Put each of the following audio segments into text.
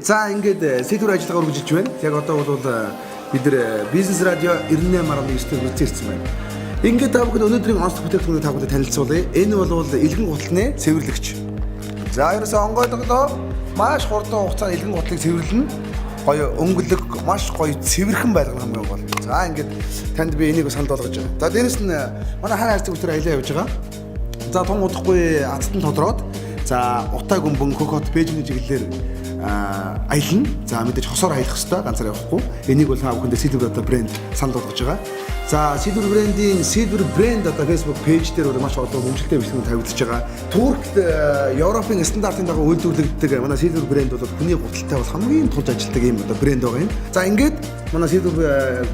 За ингээд сэтгүүр ажиллагаа үргэлжилж байна. Яг одоо бол бид нар бизнес радио 98.9-ээр хүрэлцэн ирсэн байна. Ингээд та бүхэн өнөөдрийн онцлог бүтээгдэхүүнийг та бүхэнд танилцуулъя. Энэ бол элгэн гутлын цэвэрлэгч. За ерөөсөө онгойлголоо маш хурдан хугацаанд элгэн гутлыг цэвэрлэнэ. Гоё өнгөлөг маш гоё цэвэрхэн байлгах хамгийн гол. За ингээд танд би энийг санал болгож байгаа. За дээрэс нь манай хар хайрцаг өтөр аялаа явж байгаа. За тун удахгүй азтан тодроод за утаа гүмбэн кокот бэжний чиглэлээр аялна. За мэдээж хосоор аялах хэвээр ганцаар явахгүй. Энийг бол та бүхэндээ Silver одоо брэнд санал болгож байгаа. За Silver брендийн Silver брэнд одоо Facebook пэйж дээр бол маш олон хөгжилтэй бичлэгүүд тавигдаж байгаа. Туркт Европын стандартын дагуу үйлдвэрлэгддэг манай Silver брэнд бол хүний гуталтай бол хамгийн тулж ажилладаг ийм одоо брэнд байгаа юм. За ингээд манай Silver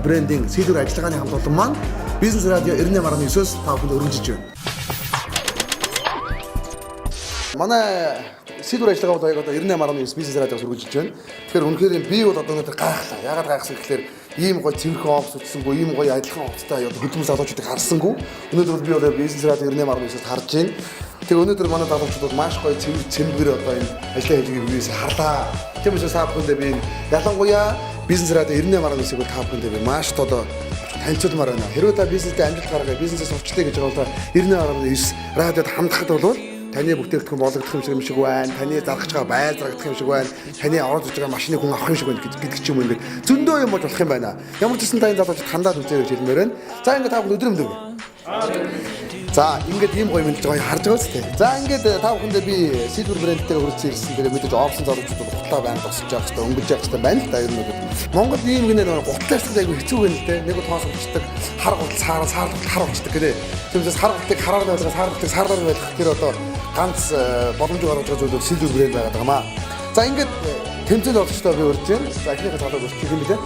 брендийн Silver ажиллагааны хамт олон маань Бизнес радио 98.9-өөс та бүхэнд өргөжиж байна. Манай Silver ажиллагаа бол яг одоо 98.9 бизнес радиогоос үргэлжилж байна. Тэгэхээр үнэхээр би бол одоо өнөөдөр гайхлаа. Яагаад гайхсан гэхээр ийм гоё цэвэрхэн офис үзсэнгүй, ийм гоё адилхан офистай одоо хөдөлмөр залуучуудыг харсангүй. Өнөөдөр бол би бол бизнес радио 98.9-ээс харж байна. Тэгээ өнөөдөр манай залуучууд бол маш гоё цэвэр цэмбэр одоо энэ ажлаа хийж байгааг бивээс харлаа. Тийм учраас та бүхэндээ би энэ ялангуяа бизнес радио 98.9-ийг бол та бүхэндээ би маш одоо танилцуулмаар байна. Хэрвээ та бизнесдээ амжилт гаргая, бизнесээ сурчлаа гэж байгаа бол та 98.9 радиод хандахад бол таны бүтээгдэхүүн болгодох юм шиг байна, таны заргаж байгаа байр заргадах юм шиг байна, таны орж иж байгаа машиныг хүн авах юм шиг байна гэдэг ч юм уу ингээд зөндөө юм болж болох юм байна. Ямар ч гэсэн та энэ залуучууд хандаад үзээрэй гэж хэлмээр байна. За ингээд та бүхэн өдөр өдөр. За ингээд ийм гоё мэдээж гоё харж байгаа үстэй. За ингээд та бүхэндээ би Silver брэндтэйгээ хүрэлцэн ирсэн. Тэгээ мэдээж офсын залуучууд бол гутлаа байнга тосож явах хэрэгтэй, өнгөлж явах хэрэгтэй байна л да ер нь бол. Монгол ийм гинэ нэг гутлаа ашиглах айгүй хэцүү байна л дээ. Нэг тоос болчдөг, хар гутал саараа саар гутал хар болчдөг гэнэ. Тиймээс хар гутлыг хараар байлгах, саар гутлыг саарлаар байлгах тэр одоо ганц боломжтой гаргаж байгаа зүйл бол Silver брэнд байгаад байгаа маа. За ингээд тэмцээнд оролцогчдоо би урьж байна. За эхнийхээ залууг урьчих юм билээ.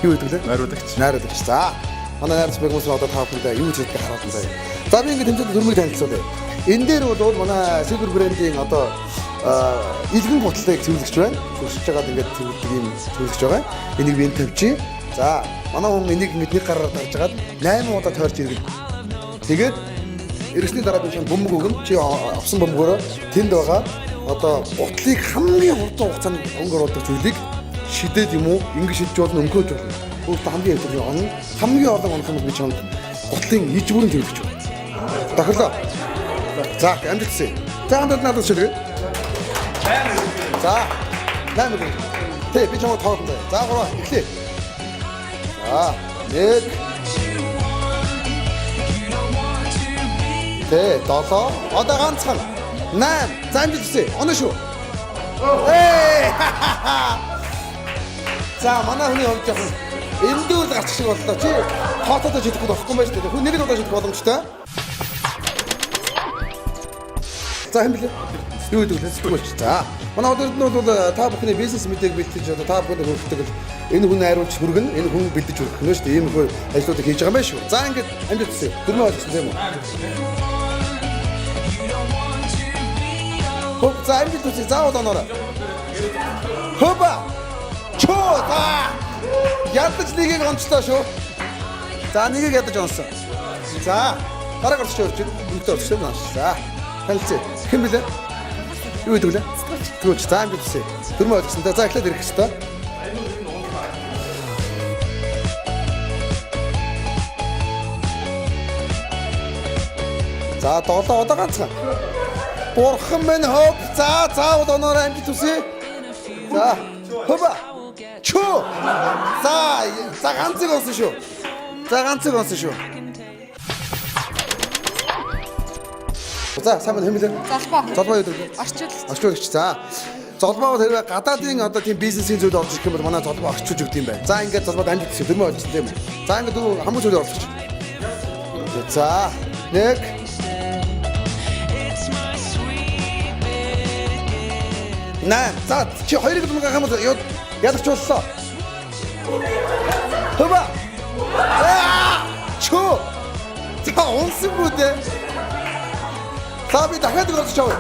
Юу гэдэг лээ? Найруулагч. Найруулагч. За манай найруулагч Бэгмус одоо та бүхэндээ юу ч гэдгийг харуулсан заяа. За би ингээд тэмцээнд дөрмийг танилцуулъя. Энэ дээр бол манай Silver брендийн одоо элгэн гутлыг цэвэрлэгч байна. Хөрсөж байгаад ингээд цэвэрлдэг юм цэвэрлэгч байгаа. Энийг би энд тавьчих. За манай хүн энийг ингээд нэг гараар дарж хагаад 8 удаа тойрч иргэн. Тэгээд иргэсний дараа би чамд бөмбөг өгнө. Чи авсан бөмбөгөөрөө тэнд байгаа одоо гутлыг хамгийн хурдан хугацаанд өнгө оруулах зүйлийг шидээд юм уу ингэ шидэж болно өнгөөж болно. Өөртөө хамгийн их онно. Хамгийн олон онох юм бол би чамд гутлын иж бүрэн төлөвлөж байна. Тохирлоо. За амжилт хүсье. За хамтад надад шилгээ. За 8 гэх. Тэ би чамд тоолно заяа. За 3 эхлэе. За 1 Тэ 7 одоо ганцхан 8 за амжилт хүсье. Оноо шүү. Ээ. За манай хүний хувьд жоохон эндүүр л гарчих шиг боллоо. Чи тооцоодоо шидэхгүй болохгүй юм байна шүү дээ. Хүн нэг л удаа шидэх боломжтой. За хэн блэ? Юу гэдэг вэ? Сэтгүүлч. За манай одоо нь бол та бүхний бизнес мэдээг бэлтгэж одоо та бүхэнд хүргэдэг л энэ хүн найруулж хүргэн, энэ хүн бэлдэж хүргэх нь шүү дээ. Ийм их ажлуудыг хийж байгаа юм байна шүү. За ингээд амжилт хүсье. Дөрмөө ойлгосон тийм үү? Хөп за амжилт хүсье. Заавал оноорой. Хөпа. Чөө за. Ядаж нэгийг онцлоо шүү. За нэгийг ядаж онсон. За дараа гарч орж ир. Өнөөдөр орж ирсэн нааш. За танилцъя. Хэн блэ? Юу гэдэг лээ? Сэтгүүлч. За амжилт хүсье. Дөрмөө ойлгосон. За эхлээд ирэх хэвээр. За долоо одоо ганцхан. Бурхан минь хөп. За заавал оноорой амжилт хүсье. За хөп. Чөө. За за ганцыг онсон шүү. За ганцыг онсон шүү. За сайн байна хэмбэлээ. Золбоо. Золбоо юу гэдэг вэ? Орчуулагч. Орчуулагч. За. Золбоо бол хэрвээ гадаадын одоо тийм бизнесийн зүйл орж ирэх юм бол манай золбоо орчуулж өгд юм байна. За ингээд золбоод амжилт хүсье. Дөрмөө олжсон тийм үү? За ингээд дөрөв хамгийн сүүлийн оролцогч. За 1 8. За чи хоёрыг дунгаах юм бол ядарч боллоо. Хөба. Чөө. За унсангүй дээ. За би дахиад нэг оролцож авъя.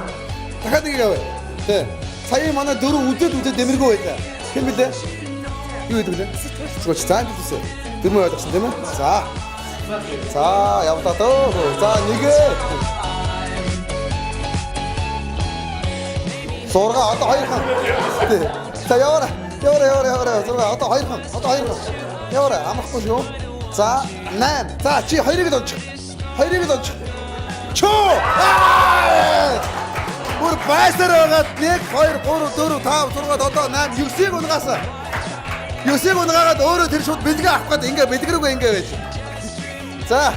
Дахиад нэг авъя. Тэ. Сая манай дөрөв үдээд үдээд дэмэргүй байлаа. Хэн блэ? Юу гэдэг лээ? Сэтгүүлч. За амжилт хүсье. Дөрмөө ойлгосон тийм үү? За. За явлаа дөө. За нэгэ. 6 одоо хоёр хан. Тэ. За, яваарай. Яваарай, яваарай, яваарай. 6, одоо хоёрхан. Одоо хоёрхан. Яваарай, амархгүй шүү. За, 8. За, чи хоёрыг л унчих. Хоёрыг л унчих. Чөө! Аа! Бүр байсаар байгаад 1 2 3 4 5 6 7 8 9-ийг унгаасан. 9-ийг унгаагаад өөрөө тэр шууд бэлгээ авах гээд ингээ бэлэг рүүгээ ингээ байж. За,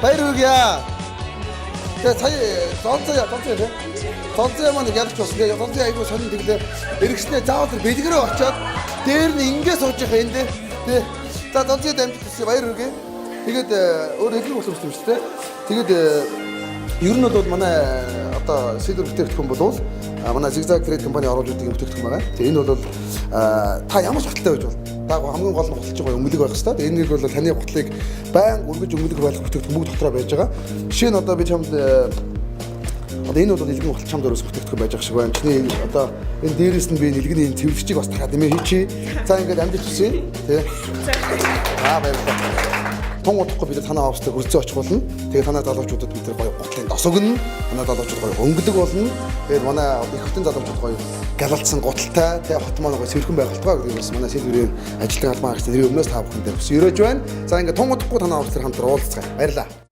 баяр хүргье. Тэгээ сая зонцоо зонцоо тий. Зонцоо маань ялч болсон. Тэгээ зонцоо айгүй сонин тэглээ. Эргэснээ заавал тэр бэлэг рүү очиод дээр нь ингээ сууж байгаа энэ дээр. Тий. За, зонцоо дамжиж төсөө баяр хүргье. Тэгээд өөр эхлэх болсон юм шүү дээ. Тэгээд ер нь бол манай одоо Silver бүтээгдэхүүн бол манай Zigzag Trade компани оруулж ирдэг бүтээгдэхүүн байгаа. Тэгээ энэ бол та ямар ч гуталтай байж бол та хамгийн гол нь гуталж байгаа өмөлөг байх хэрэгтэй. Тэгээ энэ бол таны гутлыг баян өргөж өмөлөг байх бүтээгдэхүүн бүгд дотроо байж байгаа. Жишээ нь одоо би чамд одоо энэ бол нэлгэн гутал чамд өрөөс бүтээгдэхүүн байж байгаа шиг байна. Чиний одоо энэ дээрээс нь би нэлгэний энэ цэвэрлэгчийг бас тараад нэмээ хийчихье. За, ингээд амжилт хүсье. Тэ. Аа, баярлалаа. Тун удахгүй бид нар танаа оффист хөрцөө очих болно. Тэгээ танаа залуучуудад бид нар гоё гутлын дос өгнө. Танаа залуучууд гоё өнгөлөг болно. Тэгээд манай их хотын залуучууд гоё галалцсан гуталтай, тэгээ хот маань гоё цэвэрхэн байх болтугай гэдгийг бас манай Сэлбэрийн ажилтны албан хаагчдын нэрийн өмнөөс та бүхэндээ хүсэн ерөөж байна. За, ингээд тун удахгүй танаа оффист хамт уулзцгаая. Баярлалаа.